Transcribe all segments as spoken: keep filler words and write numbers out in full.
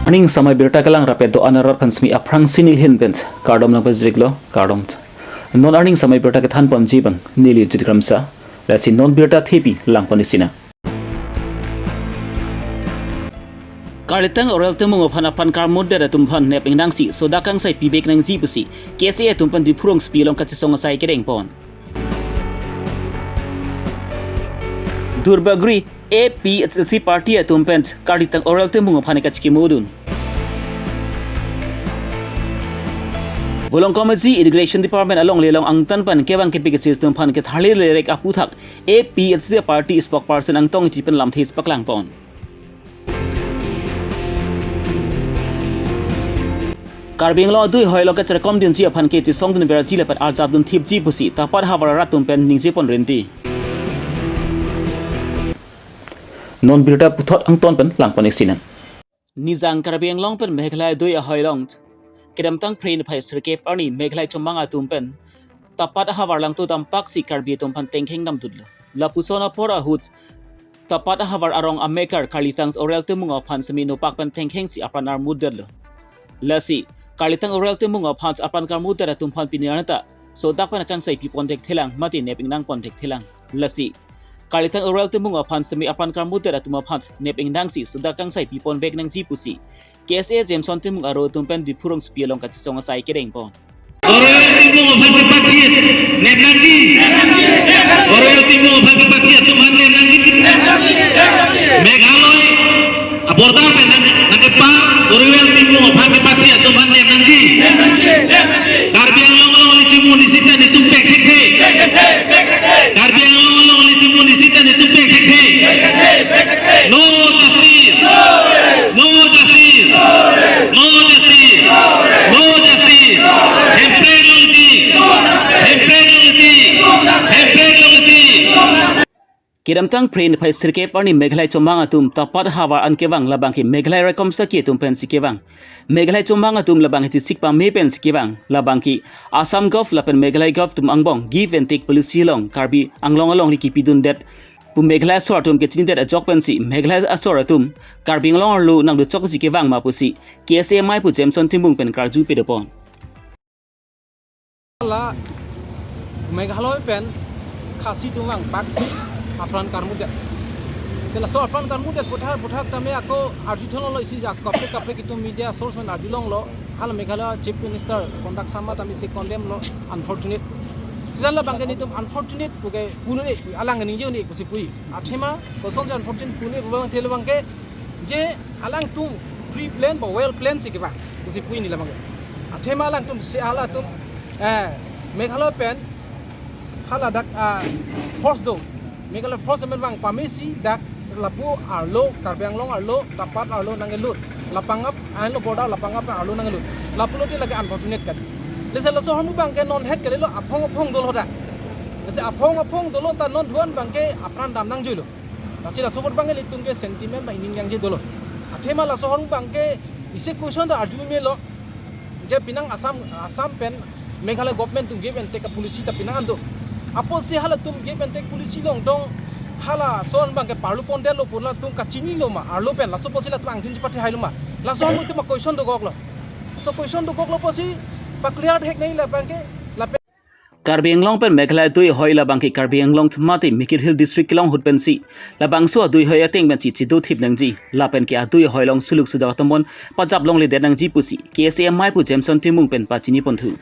Arni samai birta kelang rapet do-an arat aphan semi aphrangsi neli ahin pen kardom nangpajirlo, kardom. Non arni samai birta kethan ponji abang neli Jit Kramsa, lasi non birta thepi lang pon-ik sinang. Karlitang Orel Timung aphan apran karmutdet atum aphan nep ingnangsi sodak kangsai pivek nangji pusi K S A atum pen Diphu rongsopi along kachesong asai kedeng pon. Duarbagori A P H L C party atum pen Karlitang Orel Timung aphan kachikimodun. Volongkom Aji Irrigation Department alongle along angtan pen kevang kepik kachis atum aphan ketharli lerek aphuthak A P H L C party spokesperson Angtong Ingti pen lamthe paklang pon. Karbi Anglong adui hoi along kacherkom dunji aphan ke chesongdun verji lapen arjapdun thipji pusi Tapat havar arat atum pen ningje pon rinti. Non birta puthot angton pen lang pon-ik sinang. Nijang Karbi Anglong pen Meghalaya adui ahoi along kedamtang Phre niphai sirkep arni Meghalaya chomang atum pen Tapat havar alangtum dampak si Karbi atum aphan tengkheng damdunlo. Lapuson apor ahut Tapat havar arong amekar Karlitang Orel Timung aphan semi nopak pen tengkheng si apran armutdetlo. Lasi Karlitang Orel Timung aphan apran karmutdet atum aphan pini arni ta sodak pen kangsai pipon thekthelang mate nep ingnang pon thekthelang. Lasi Karlitang Orel Timung aphan semi apran karmutdet atum aphan nep ingnangsi sodak kangsai pipon vek nangji pusi K S A Jameson Timung aro atum pen Diphu rongsopi along kachesong asai kedeng pon. Orel Timung aphan kepachit nep nangji. Orel Timung aphan kepachit atum aphan nep nangji. Meghalaya a-border pen nang nangkepa Orel Timung aphan kepachit atum aphan nep nangji. Karbi Anglong along ili chimu ni sita netum pek thekthe. Karbi Anglong along ili chimu ni sita netum pek thekthe. No justice. No justice. No justice. No justice. Hemprek longti. Hemprek longti. Hemprek longti. Kedamtang Phre niphai sirkep arni Meghalaya chomang atum Tapat havar an kevang labang ke Meghalaya raikom saki atum pensi kevang. Meghalaya chomang atum labang ke chisik pame pensi kevang. Labang ke Assam Gov lapen Meghalaya Gov atum angbong give and take policy along Karbi Anglong along ili kipidundet pu Meghalaya asor atum kechinidet ajok pensi Meghalaya asor atum Karbi Anglong arlo nangdochok si kevang ma pusi K S A amei pu Jameson Timung pen karju pado pon. La Meghalaya pen Khasi atum vangpaksi apran karmutdet. Si laso apran karmutdet puthak puthak tame ako arju thonlo isi ja kaprek kaprek itum media source pen arjulonglo. Hala Meghalaya Chief Minister Conrad Sangma tame isi condemn lo, unfortunate. Sila labang ke netum unfortunate puke pu un-e, alang ningje un-e pusi pu-i. Athema kosonsi unfortunate pu un-e pu abang thelo abang ke je alangtum pre-plan ba well plan si kevang pusi pu-i neli labang ke. Athema alangtum si halatum, eh, Meghalaya pen hala dak, ah, force do. Meghalaya force amen vang pamesi dak lapu arlo, Karbi Anglong arlo, Tapat arlo nangkelut. Lapangap, ahin lo border lapangap arlo nangkelut. Lapulote lake unfortunate kali. Lasi laso ahormu abang ke non het kalilo, aphong aphong dolo ta. Lasi aphong aphong dolo ta non duan abang ke apran dam nangjuilo. Lasi laso apot abang ke netum ke sentiment ba ining yang je dolo. Athema laso ahormu abang ke isi question ta arju melo. Je penang Assam, Assam pen Meghalaya government atum give and take policy ta penang an do. Apotsi halatum give and take policy along dong halason abang ke parlu pondetlo pu latum kachinilo ma, arlo pen laso apotsi latum angthin chipathe hailo ma. Laso ahormu itum a-question dokoklo. So question dokoklo apotsi pa-clear thek nangji labang ke, lapen Karbi Anglong pen Meghalaya adui hoi labang ke Karbi Anglong mate Mikir Hill District kelong ahut pensi labangso adui hoi ateng pensi chido thip nangji lapen ke adui hoi along suluk sudak atum bon pajap longledet nangji pusi K S A amei pu Jameson Timung pen pachini ponthu.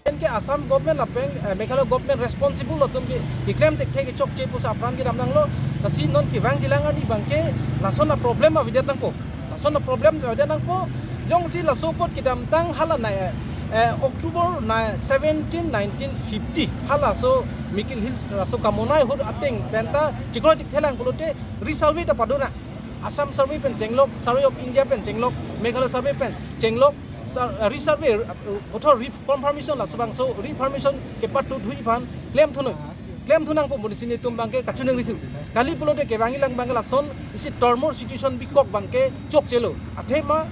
Pen ke Assam government lapen, eh, Meghalaya government responsible atum ke keklem thekthe kechokche pusi apran kedam nanglo. Lasi non kevangjilang arni abang ke lason a-problem avedet nangpo. Lason a-problem avedet nangpo. Jongsi laso apot kedamtang hala na, eh, October na seventeen nineteen fifty halaso Mikir Hills laso kamonai ahut ateng pen ta chikroitik thelang pulote resurvey ta padona. Assam survey pen chenglok, Survey of India pen chenglok, Meghalaya survey pen chenglok, sur-, eh, resurvey, eh, puthot reconfirmation laso abangso reconfirmation kepatut hui aphan klemthu noi. Klemthu nangpo pusi netum abang ke kachiningrithu. Kali pulote kevangjilang abang ke lason isi turmoil situation bikok abang ke chokchelo. Athema,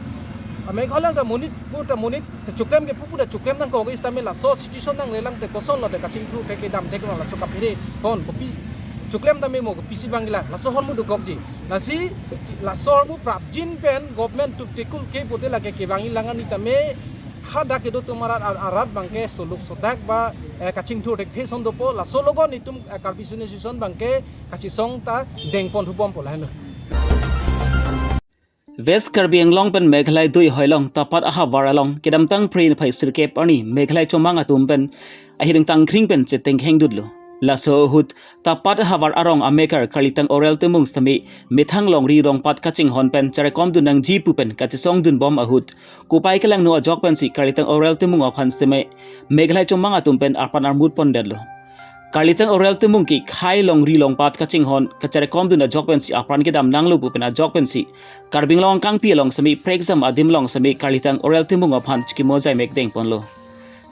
ah, Meghalaya ta monit pu ta monit, ta choklem ke pu pu ta choklem nangkok, isi tame laso situation nanglelang te kosonlo te kachingthur te kedam te kena laso kaphere kon kopi Tuklem tame mo pisi bangla, laso ahormu dokokji. Lasi laso ahormu prapjin pen government tuk tekul ke pote lake kevangji lang ani tame hadak kedo atum arat, arat abangke soluk sodak ba, eh, kachingthur thekthe ason dopo, laso logon itum, eh, Karbi Student Association abangke kachesong ta dengpon thubompo lahenlo. West Karbi Anglong pen Meghalaya dui hoi along Tapat ahavar along kedamtang Phre niphai sirkep arni Meghalaya chomang atum pen ahireng tangkring pen chetengkheng dutlo. Laso ahut Tapat ahavar arong amekar Karlitang Orel Timung sitame methang longri longpat kachinghon pen cherekom dun nangji pu pen kachesong dunbom ahut, kopai kelangno ajok pensi Karlitang Orel Timung aphan sitame Meghalaya chomang atum pen arpan armut pondetlo. Karlitang Orel Timung ke khei longri longpat kachinghon kacherekom dun ajok pensi apran kedam nanglo pu pen ajok pensi Karbi Anglong angkangpi along sitame prekjam adim along sitame Karlitang Orel Timung aphan chikimo jaimek dengponlo.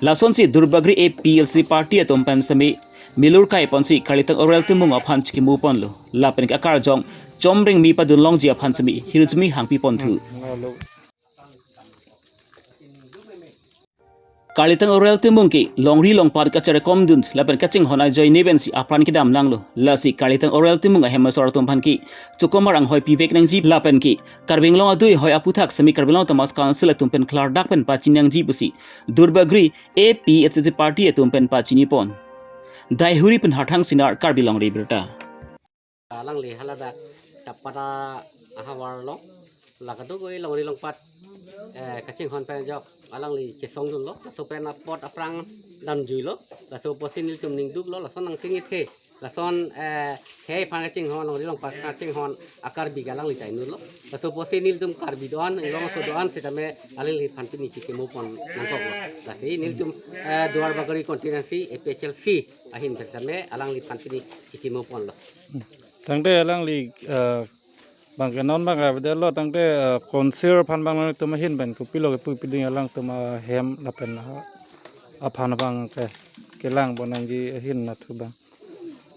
Lasonsi Duarbagori A P H L C party atum pen sitame milur kai ponsi Karlitang Orel Timung aphan chikimo ponlo. Lapen ke akarjong chomreng mi padun longji aphan sitame hirjume hangpi ponthu. Karlitang Orel Timung ke longri longpat kacherekom dun lapen kachinghon ajoine pensi apran kedam nanglo. Lasi Karlitang Orel Timung ahem asor atum aphan ke chokomar anghoi pivek nangji lapen ke Karbi Anglong adui hoi aputhak sitame Karbi Anglong Autonomous Council atum pen klardak pen pachini nangji pusi Duarbagori A P H L C party atum pen pachini pon. Daihuri pen Harthang Singnar, Karbi Longri Abirta. Alangli haladak Tapat ahavar along, la kadokave longri longpat, eh, kachinghon pen ajok alangli chesong dunlo, laso pen apot aphrang damjuilo, laso apotsi nelitum ningduklo, lason nangtingithe, lason, eh, khei aphan kachinghon, longri longpat kachinghon a-Karbi ke alangli ta inutlo, laso apotsi nelitum Karbi do-an, Inglong aso do-an sitame alangliphan pini chikimo pon nangkoklo. Lasi nelitum, eh, Duarbagori constituency A P H L C ahin pen sitame alangliphan pini chikimo ponlo. Tangte alangli, eh, bangke non bang avedetlo, tangte, eh, council aphan bang nangtum ahin pen kopilo kepu piding alangtum ahem lapen, eh, aphan bangke kelang pon nangji ahin nathu bang.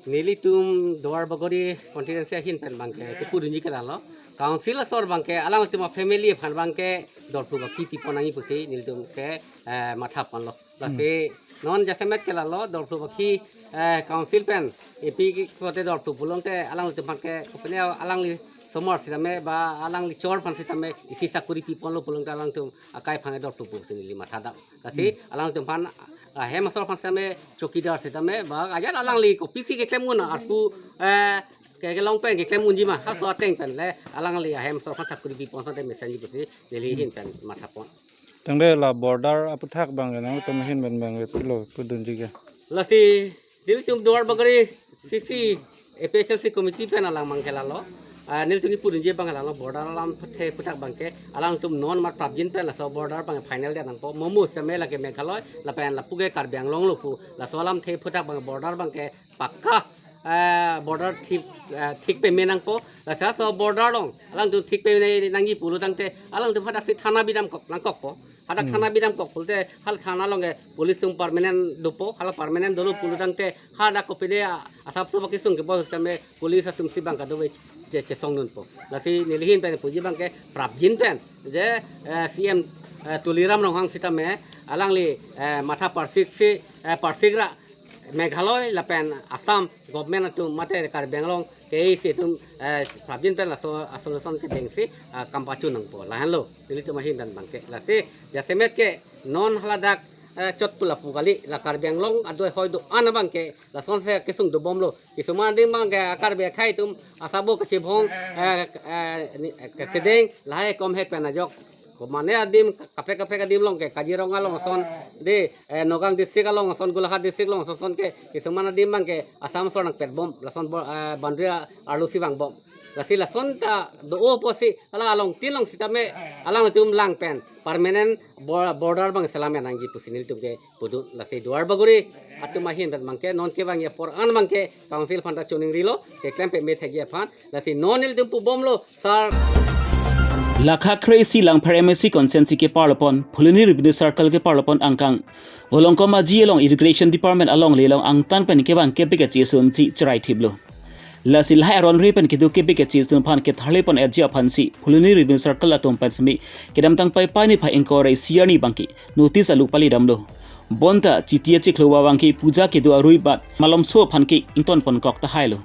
Nelitum Duarbagori constituency ahin pen bangke kepudunji ke lalo. Council asor bangke alangtum a-family aphan bangke dorphlu bakhi pipon nangji pusi nelitum ke, eh, matha ponlo. Lasi non jasemet ke lalo dorphlu bakhi, eh, council pen ipi kote dorphlu pulote alangtum aphan ke kopine alangli somar sitame ba alangli chor aphan sitame isi sakuri piponlo pulote alangtum akai aphan dorphlu pusi neli matha dam. Lasi alangtum aphan ahem asor aphan sitame chowkidar sitame ba ajat alangli kopisi keklem un arpu, eh, ke kelong pen keklem unji ma halaso ateng pen le alangli ahem asor aphan sakuri pipon sitame mesenji pusi neli ahin pen matha pon. Tangte la border aputhak bang nangtum ahin pen bang pilo pudunji ke. Lasi nelitum Duarbagori C C A P H L C committee pen alang bangke lalo. Ah, nelitum kipudunji bang lalo border alamthe aputhak bangke alangtum non mat prapjin pen laso border bang final det nangpo. Mo mo sitame lake Meghalaya lapen lapu ke Karbi Anglong lo pu. Laso alamthe aputhak bang border bangke pakka, eh, border thik, eh, thik peme nangpo. Lasi laso border along alangtum thik peme nangji pulo tangte alangtum hadaksi thana bidam kok nangkokpo. Hadak thana bidam kok pulote hala thana along ke police atum permanent dopo, hala permanent dolo pulo tangte hadak kopine a-, asapso bakisung kebol sitame police atumsi bang kadokave che-, chesong dunpo. Lasi neli ahin pen puji bangke prapjin pen je, eh, C M, eh, Tuliram Ronghang sitame alangli, eh, matha parsiksi, eh, parsikra Meghalaya lapen Assam government atum mate Karbi Anglong K A A C atum, eh, prapjin pen laso a-solution kedengsi, ah, kam pachun nangpo. Lahenlo nelitum ahin pen bangke. Lasi jasemet ke non haladak, eh, chot pu lapu kali, la Karbi Anglong adui hoi do-an abangke lasonsi kesung dobomlo. Kisuman adim bangke a-Karbi akhei atum asabo kachebhong, eh, eh, ni, eh, kesedeng lahai komhek pen ajok. Komane adim, kaprek kaprek adim along ke, Kaziranga along ason, de, eh, Nagaon district along ason, Golaghat district along ason ke, kisuman adim bangke Assam asor nangpetbom, lason bo-, eh, boundary arlosi vangbom. Lasi lason ta do-o pusi, hala alongtin along sitame, alangtum lang pen, permanent bo-, border bang selam nangji pusi nelitum ke pudun. Lasi Duarbagori atum ahin pen bangke non kevangji apor an bangke council aphan ta choningrilo keklem peme thekji aphan. Lasi non nelitum pubomlo sar. Lakha kre-isi Langpher M A C constituency keparlopon, Phuloni Revenue Circle keparlopon angkang Volongkom Aji along Irrigation Department alongle along angtan pen kevang kepik kachi asonsi cherai thiplo. Lasi lahai aron re pen kedo kepik kachi ason aphan ketharlepon etji aphansi Phuloni Revenue Circle atum pen sitame kedamtang Paipai niphai ingkoi ra isi arni bangke notice alu pali damlo. Bonta Chiti achiklo abangke puja kedo arui bat malomso aphan ke ingtonpon kok tahailo.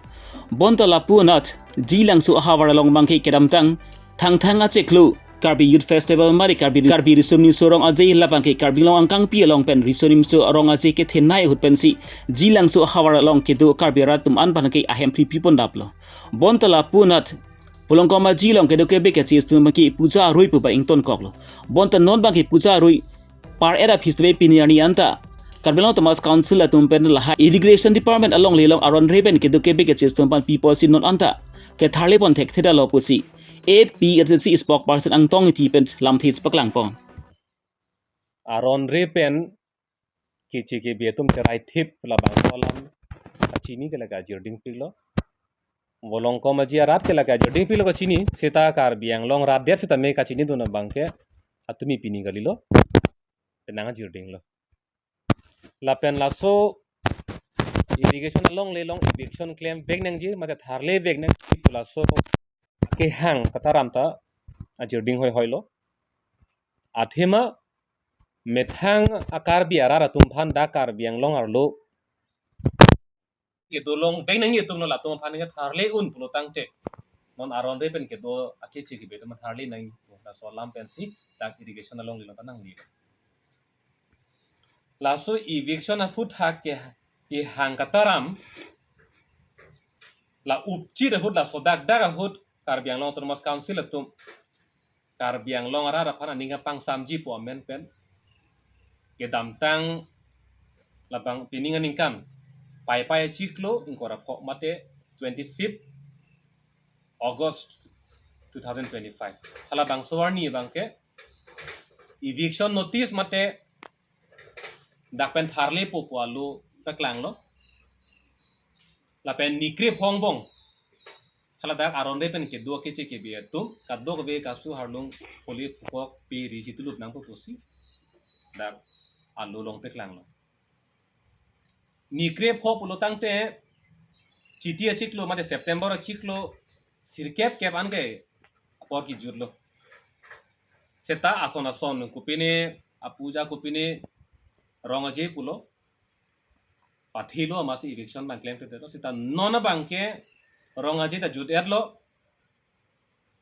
Bonta lapu anat, Jilangso ahavar along abangke kedamtang, Thangthang achiklo, Karbi Youth Festival mari Karbi, Karbi Riso Nimso Rong Aje labangke Karbi Anglong angkangpi along pen Riso Nimso Rong Aje kethenei ahut pensi, Jilangso ahavar along kedo Karbi arat atum an abangke ahem phri pipon daplo. Bonta lapu anat, Volongkom Aji along kedo kebe keche atum abangke puja arui pu ba ingtonkoklo. Bonta non abangke puja arui par-et aphi stebe pini arni anta Karbi Anglong Autonomous Council atum pen lahai Irrigation Department alongle along aron re pen kedo kebe keche atum aphan pi apotsi non anta ketharle pon thekthedetlo pusi A P H L C spokesperson Angtong Ingti pen lamthe si paklangpon. Aron re pen keche kebe atum cherai thip labangso alam kachini ke lake ajirding piklo. Volongkom Aji arat ke lake ajirding piklo kachini, seta Karbi Anglong rat det sitame kachinidun abangke atumi pini kalilo. Penang ajirdinglo. Lapen laso irrigation alongle along eviction klemvek nangji mate tharlevek nangji pu laso kehang kataram ta ajirding hoihoilo. Athema methang a-Karbi arat atum aphan dak Karbi Anglong arlo kedo longvek nangji atumlo, latum aphan ketharle un pulo tangte non aron re pen kedo akeche kebe atum tharle nangji pu laso alam pensi dak irrigation alongle along ta nanglilo. Laso eviction aphuthak ke, kehang kataram la upchit ahut, laso dakdak ahut Karbi Anglong Autonomous Council atum Karbi Anglong arat aphan aning kapangsamji pu amen pen kedamtang labang pining aningkan Paipai achiklo ingkoi ra pho mate twenty-fifth August two thousand twenty-five. Halabangso arni abangke eviction notice mate dak pen tharlepo pu alo paklanglo. Lapen ni krepho angbong haladak aron re pen kedo akeche kebe atum kadokave kasu harlung pholi phukok pe ri si tulut nangpo pusi dak alo along paklanglo. Ni krepho pulo tangte Chiti achiklo mate September achiklo sirkep kep anke apor kijutlo. Seta ason ason kopine apuja kopine Rong Aje pulo, pathilo amatsi eviction abang klemkledetlo. Seta non abangke Rong Aje ta jut-etlo.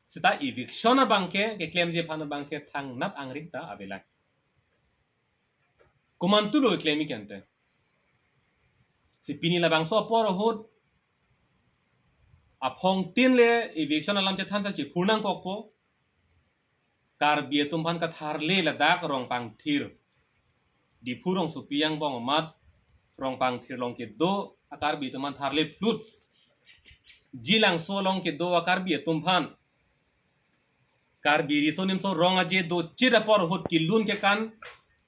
Seta eviction abangke keklemji aphan abangke thangnat angring ta avelang. Komantu lo klem-ik ante? Si pini labangso apor ahut aphongtin le eviction alam chethan sa chephur nangkokpo. Karbi atum aphan katharle ladak Rongpangthir, Diphu rongsopi angbong amat Rongpangthir along kedo a-Karbi atum aphan tharle phlut. Jilangso along kedo a-Karbi atum aphan Karbi Riso Nimso Rong Aje dochit apor ahut, kilun kekan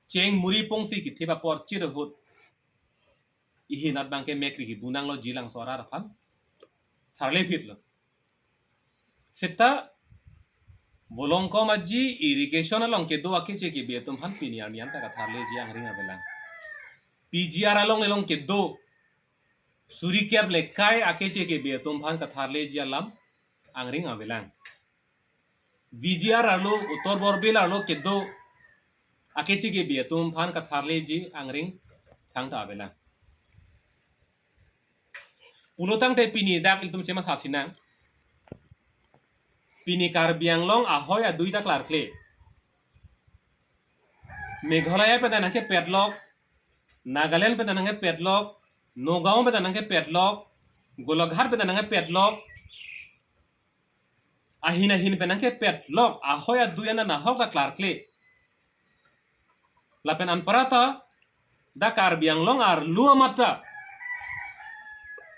cheng muri pongsi kethip apor chit ahut, ihinat abangke mekri kibunanglo Jilangso arat aphan, tharle phitlo. Seta Volongkom Aji irrigation along kedo akeche kebe atum aphan pini arni anta katharleji angring avelang. P G R alongle along kedo suri kep lekai akeche kebe atum aphan katharleji alam angring avelang. V G R arlo, Uttar Borbil arlo kedo akeche kebe atum aphan katharleji angring thangta avelang. Pulo tangte pini dak ilitum chematha sinang. Pini Karbi Anglong ahoi adui ta klarkle. Meghalaya pen ta nangkepetlok, Nagaland pen ta nangkepetlok, Nagaon pen ta nangkepetlok, Golaghat pen ta nangkepetlok, ahin ahin pen nangkepetlok, ahoi adui an nahok ta klarkle. Lapen anparta dak Karbi Anglong arlo amat ta,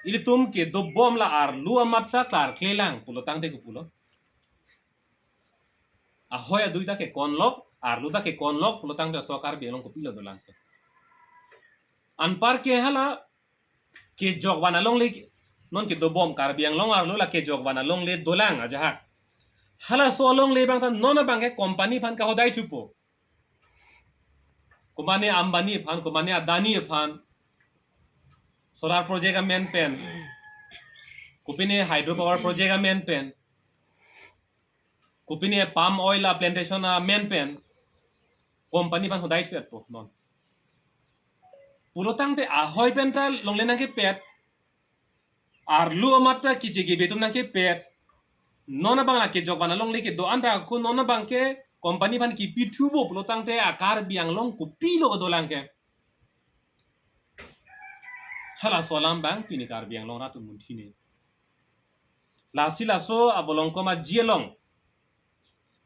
ilitum kedobom la arlo amat ta klarklelang pulo tangte kopulo. Ahoi adui ta kekonlok, arlo ta kekonlok pulo tangte laso Karbi Anglong kopilo dolang. Anpar ke hala kejok van alongle, non kedobom Karbi Anglong arlo la kejok van alongle dolang ajahak. Halaso alongle abang ta non abangke company aphan kahodai thupo. Kopine Ambani aphan, kopine Adani aphan, solar project amen pen, kopine hydropower project amen pen, kopine palm oil a plantation amen pen company aphan hodai thu-etpo non. Pulo tangte ahoi pen ta longle nangkepet, Arlo amat ta keche kebe atum nangkepet. Non abang la kejok van alongle kedo-an ta ako non abang ke company aphan kipithupo pulo tangte a Karbi Anglong kopilo kedolang ke. Halaso alam abang pini Karbi Anglong rat atum munthine. Lasi laso abolong koma ji along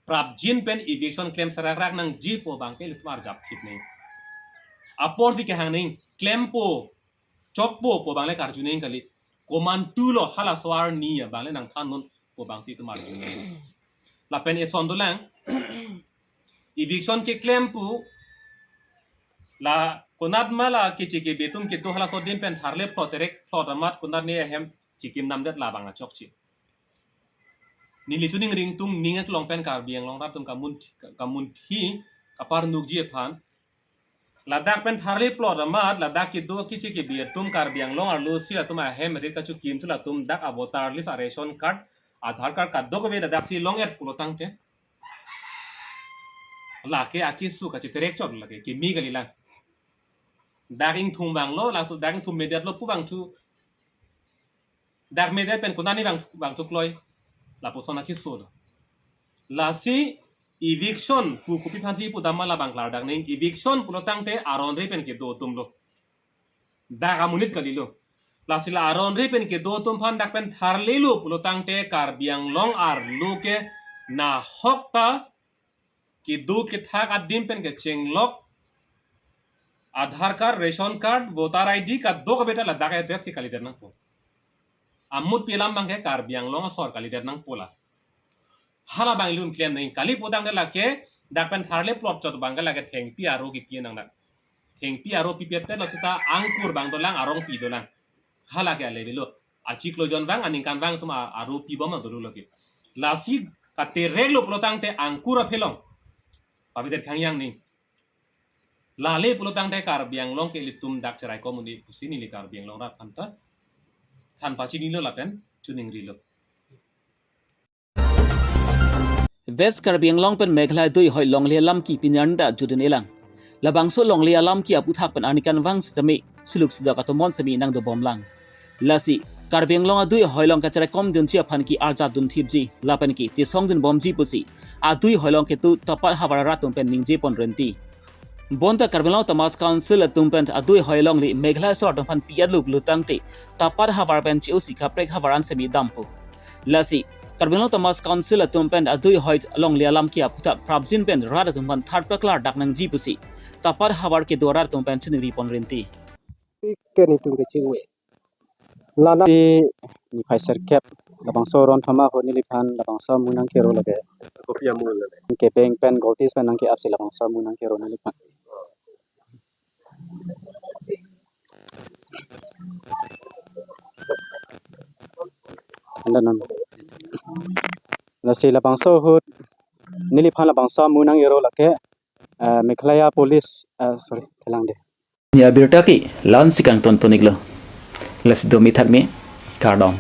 prapjin pen eviction klem serakrak nangjipo abang ke ilitum arjap thip nang. Apor si kehang nang, klempo, chokpo pu abang le karju nang kali. Komantulo halaso arni abang le nangthan non pu abang si itum arju nang. Lapen eson dolang, eviction keklem pu la konat ma la keche kebe atum kedo halaso adim pen tharle plot terek plot amat konat ne ahem chikim namdet labang achokche. Neli chuning ringtung ning aklong pen Karbi Anglong rat atum kamun, kamunthi kaparnukji aphan. Ladak pen tharle plot amat, ladak kedo keche kebe atum Karbi Anglong arlo si atum ahem rit kachikim thu latum dak a voter list, a ration card, Aadhaar card kadokave ladak si long-et pulo tangte. Lake akeso kachiterek chot lake, kimi kali lang. Dak ingthum vanglo, laso dak ingthum medet lo pu vangthu. Dak medet pen konani vang, vangthu kloi. Lapuson akeso lo. Lasi eviction pu kopi aphansi pu dam ma labang klardak nang, eviction pulo tangte aron re pen kedo atum lo. Dak amonit kali lo. Lasi la aron re pen kedo atum aphan dak pen tharlelo pulo tangte Karbi Anglong arlo ke nahok ta kedo kethak adim pen kechenglok Aadhaar card, ration card, voter I D kadokave ta ladak address ke kalidet nangpo. Amut pi alam abang ke Karbi Anglong asor kalidet nangpo la. Hala abang ilitum klem nang kali pu tangte lake dak pen tharle plot chot abang ke lake thengpi aro kipi nang dak. Thengpi aro pipet pen lo seta angkur abang dolang, arongpi dolang. Hala ke ale bilo. Achiklo jon vang, aningkan vang atum a-, aro pibom nang dolo lake. Lasi katerek lo pulo tangte angkur aphelong pavidet khangyang nang. Lale pulo tangte Karbi Anglong ke ilitum dak cheraikom un-e pusi neli Karbi Anglong rat aphan ta than pachinilo lapen chuning rilo. West Karbi Anglong pen Meghalaya adui ahoi longle alam ke pini arni ta jutdun-elang. Labangso longle alam ke aputhak pen aningkan vang sitame suluk sudok atomon semi nangdobom lang. Lasi Karbi Anglong adui ahoi along kacheraikom dunji aphan ke arjap dunthipji lapen ke chesong dunbomji pusi adui ahoi along kedo Tapat havar arat atum pen ningje pon renti. Bonta Karbi Anglong Autonomous Council atum pen adui ahoi longle Meghalaya asor atum aphan pi-et lo pulo tangte Tapat havar pen che-osi kaprek havar an semi dampo. Lasi Karbi Anglong Autonomous Council atum pen adui ahoi longle alam ke aputhak prapjin pen rat atum aphan tharpaklar dak nangji pusi Tapat havar kedo arat atum pen chuningri pon renti. Ke netum kechingwe. Lana si niphai sirkep labangso ron thoma ho neliphan labangso amu nangkero lake. Kopi amu lake. Kebeng pen goltis pen nangke-ap si labangso amu nangkero neliphan. Anda non. Lasi labangso ahut neliphan labangso amu nangkero lake, eh, Meghalaya Police, eh, sorry, thelang de. Ni abirta ke la-an si kangton pon-iklo. Lasi do mithak me kardom.